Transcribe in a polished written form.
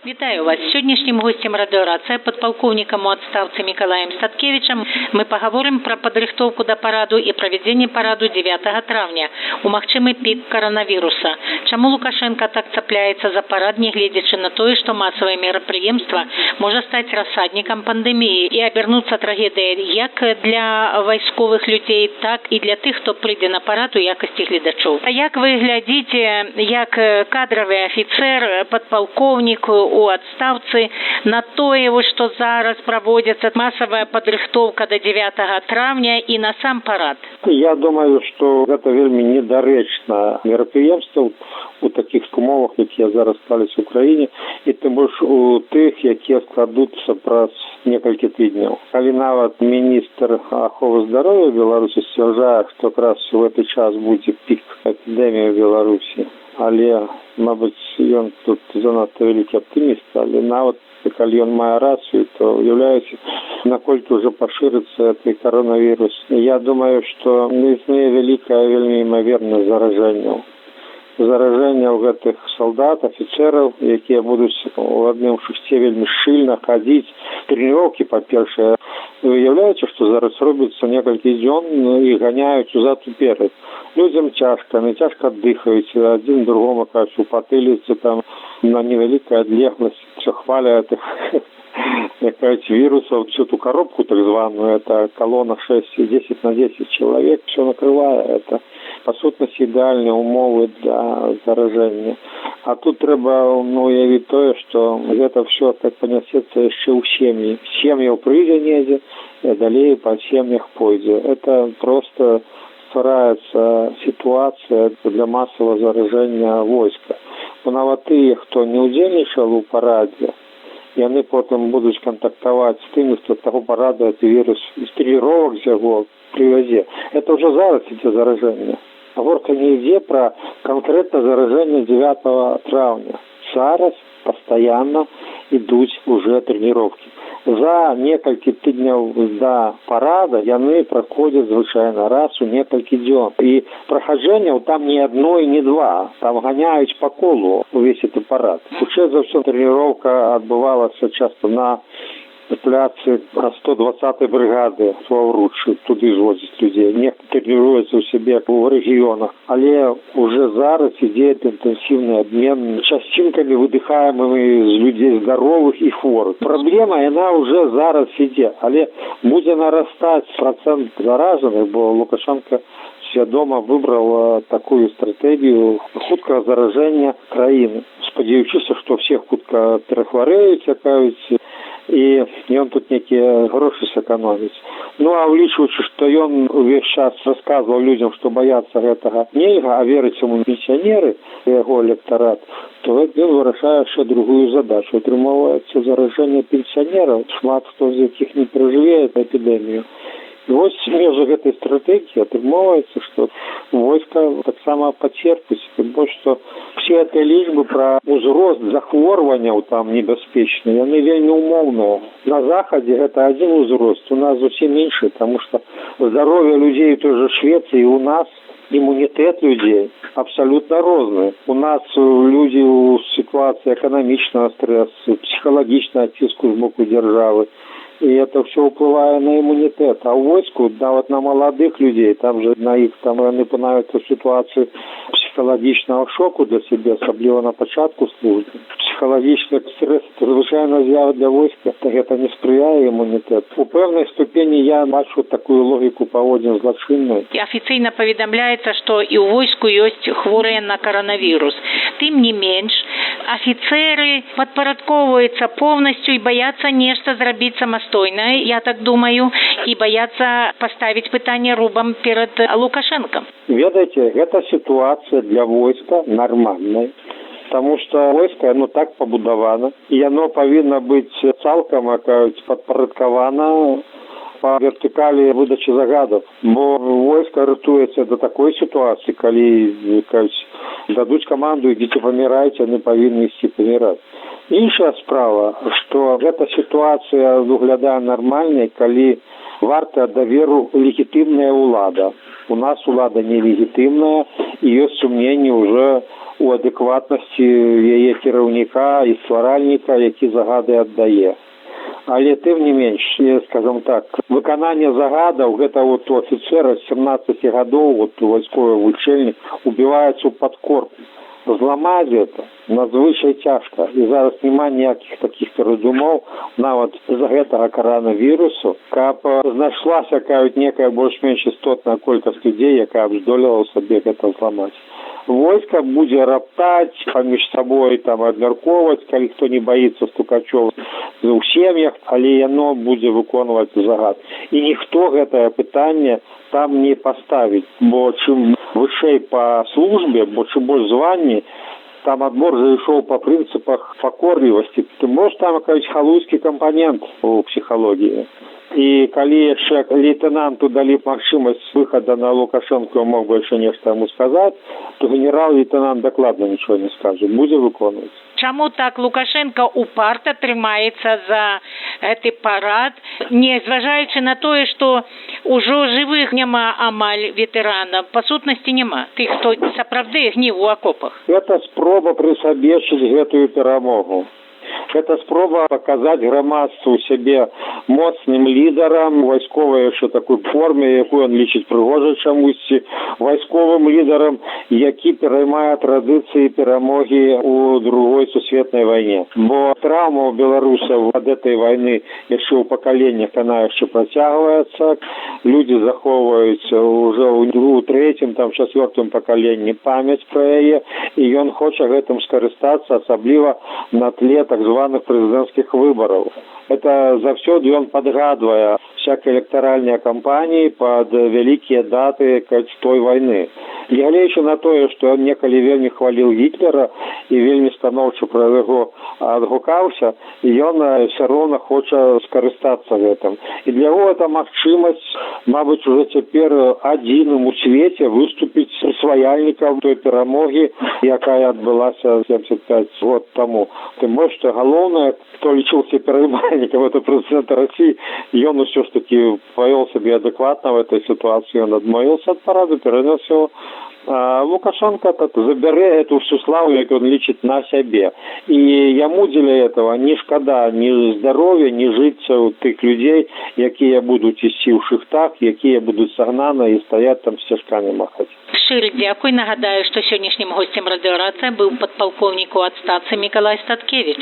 Вітаю вас. Сённяшнім госцем «Радыёрацыя», падпалкоўнікам у адстаўцы Мікалаем Статкевічам, мы пагаворым пра падрыхтоўку да параду і правядзенне параду 9 траўня у магчымы пік каранавіруса. Чаму Лукашэнка так цапляецца за парад, нягледзячы на тое, што масавае мерапрыемства можа стаць рассаднікам пандэміі і абярнуцца трагедыяй як для вайсковых людзей, так і для тых, хто прыйдзе на парад у якасці гледачоў? А як вы глядзіце, як кадравы афіцэр, падпалкоўнік у адстаўцы, на тое, вось, што зараз праводзіцца масавая падрыхтоўка да 9 траўня і на сам парад? Я думаю, што гэта вельмі недарэчна мерапрыемства у такіх умовах, якія зараз склаліся ў краіне, і тым больш у тых, якія складуцца праз некалькі тыдняў. Калі нават міністр аховы здароўя Беларусі сцвярджае, што якраз у гэты час будзе пік эпідэміі ў Беларусі, але, мабыць, ён тут занадта вялікі аптыміст, але нават калі ён мае рацыю, то уяўляеце, наколькі ўжо пашырыцца гэты каронавірус. Я думаю, што існуе вялікая вельмі імавернасць заражэнняў гэтых салдат, афіцэраў, якія будуць у адным шыхце вельмі шчыльна хадзіць. Трэніроўкі, па-першае, уяўляеце, што зараз робіцца некалькі дзён і ганяюць узад уперад. Людзям цяжка, яны цяжка дыхаюць, адзін другому кажуць у патыліцы там на невялікай адлегласці. Всё хваля этих, як кажуць, вирусов, всю ту коробку так званую, это колонна 6, 10 на 10 человек, все накрывае. Это, па сутнасці, ідэальныя умовы для заражэння. А тут трэба, ну, уявіць тое, што гэта все так панясецца яшчэ ў сем'і. Сем'яў прыйдзе недзе, і далей па сем'ях пойдзе. Это просто ствараецца сітуацыя для масавага заражэння войска. Бо нават тыя, хто не ўдзельнічаў у парадзе, яны потым будуць кантактаваць з тымі, хто таго парада гэты вірус з трэніровак з яго прывязе. Это ўжо зараз ідзе заражэнне. Гаворка не ідзе пра канкрэтна заражэнне 9 траўня. Зараз пастаянна ідуць уже трэніроўкі. За некалькі тыдняў да парада яны праходзяць звычайна раз у некалькі дзён. І прахаджэнняў там не адно і не два. Там ганяюць па колу увесь гэты парад. Хутчэй за ўсё, трэніроўка адбывалася часта на пляцы 120-й брыгады ва Ўручы, туды звозяць людзей. Нехта трэніруецца ў сябе ў рэгіёнах. Але уже зараз ідзе інтэнсіўны абмен часцінкамі, выдыхаемымі з людзей здаровых і хворых. Праблема, яна уже зараз ідзе, але будзе нарастаць працэнт заражаных, бо Лукашэнка свядома выбраў такую стратэгію хуткага заражэння краіны, спадзяючыся, што все хутка перахварэюць, якаюць, і ён тут нейкія грошы сэканоміць. Ну а ўлічваючы, што ён увесь час расказваў людзям, што баяцца гэтага нельга, а верыць яму пенсіянеры, яго электарат, то ён вырашае яшчэ другую задачу. Атрымоўваецца заражэнне пенсіянераў, шмат хто з якіх не перажыве эпідэмію. І вось межы гэтай стратэгіі атрымоўваецца, што войска таксама пацерпіць, тым больш што все гэтыя лічбы пра ўзрост захворванняў там небяспечны, яны вельмі умоўныя. На Захадзе гэта адзін узрост, у нас зусім іншы, таму што здароўе людзей у той жа Швецыі і у нас, імунітэт людзей абсалютна розны. У нас людзі ў сітуацыі эканамічнага стрэсу, псіхалагічнага ціску з боку дзяржавы, і это все ўплывае на імунітэт. А ў войску, нават на маладых людзей, там же на іх там яны панаюцца ў сітуацыі псіхалагічнага шоку для сябе, асабліва на пачатку службы. Псіхалагічны стрэс — звычайна з'ява для войска, так гэта не спрыяе імунітэту. У пэўнай ступені я бачу такую логіку паводзін злачыннай. Афіцыйна паведамляецца, што і ў войску ёсць хворыя на каранавірус. Тым не менш, афіцэры падпарадкоўваюцца поўнасцю і баяцца нешта зрабіць самастойна, я так думаю, і баяцца паставіць пытанне рубам перад Лукашэнкам. Ведаеце, гэта сітуацыя для войска нармальная. Таму што войска, оно так пабудавана, і яно павінна быць цалкам, кажуць, падпарадкавана па вертыкалі выдачы загадаў. Бо войска рыхтуецца да такой сітуацыі, калі, кажуць, дадуць каманду: «Ідзіце памірайце», яны павінны ісці паміраць. Іншая справа, што гэта сітуацыя выглядае нармальнай, калі вартая даверу легітымная ўлада. У нас улада нелегітымная, і ёсць сумненні уже у адэкватнасці яе кіраўніка і стваральніка, які загады аддае. Але тым не менш, скажем так, выкананне загадаў гэта вот у афіцера 17 гадоў, вот у вайсковай вучэльні, убіваецца ў падкорку. Зламаць это надзвычай цяжка, і зараз няма ніякіх такіх перадумоў нават з-за гэтага каранавірусу, каб знайшлася, кажуць, некая больш-менш істотная колькасць людзей, якая б здолела ў сабе гэта зламаць. Войска будзе раптаць, паміж сабой там абмяркоўваць, калі хто не баіцца стукачоў у сем'ях, але яно будзе выконваць загад. І ніхто гэтае пытанне там не паставіць, бо чым вышэй па службе, бо чым больш званні, там адбор зайшоў па прынцыпах пакорлівасці. Ты можаш там якаюсь халуйскі кампанент у псіхалогіі. І калі яшчэ лейтенанту далі магчымасць выхада на Лукашэнку, мог бы яшчэ нешта яму сказаць, то генерал-лейтенант дакладна нічога не скажа, будзе выконваць. Чаму так Лукашэнка упарта трымаецца за гэты парад, не зважаючы на тое, што ўжо жывых няма амаль ветэранаў, па сутнасці няма тых, хто сапраўды гніў у акопах? Это спроба прысабечыць гэтую перамогу. Гэта спроба паказаць грамадству сябе моцным лідарам, вайсковай яшчэ такой форме, якую ён лічыць прыгожай чамусьці, вайсковым лідарам, які пераймае традыцыі перамогі ў Другой сусветнай вайне. Бо траўма ў беларусаў ад этой вайны яшчэ ў пакаленнях, она яшчэ працягваецца. Людзі захоўваюць уже ў трэцім, там, чацвёртым пакаленні памяць пра яе, і ён хоча гэтым скарыстацца, асабліва на тле так званых прэзідэнцкіх выбараў. Это заўсёды ён падгадвае всякие электаральныя кампаніі пад вялікія даты той вайны. Нягледзячы на тое, што ён некалі вельмі хваліў Гітлера і вельмі станоўча пра яго адгукаўся, ён все роўна хоча скарыстацца гэтым. І для яго это магчымасць, мабыць, уже цяпер адзіным у свеце выступіць прысваяльнікам той перамогі, якая адбылася 75 год таму. Тым больш, што галоўнае, хто лічыўся пераймальнікам, это прэзідэнта России, ён усё ж таки павёл сябе адэкватна в этой ситуации, он адмовіўся ад параду, перанёс его. А Лукашенко этот забярэ эту всю славу, як он лічыць, на сябе. І яму дзеля этого не шкада ні здароўя, ні жыццяў тых людзей, якія будуць ісці ў шыхтах, якія будуць сагнаны і стаяць там, сцяжкамі махаць. Шчыры дзякуй. Нагадаю, што сённяшнім госцем Радыё Рацыя быў падпалкоўнік у адстаўцы Мікалай Статкевіч.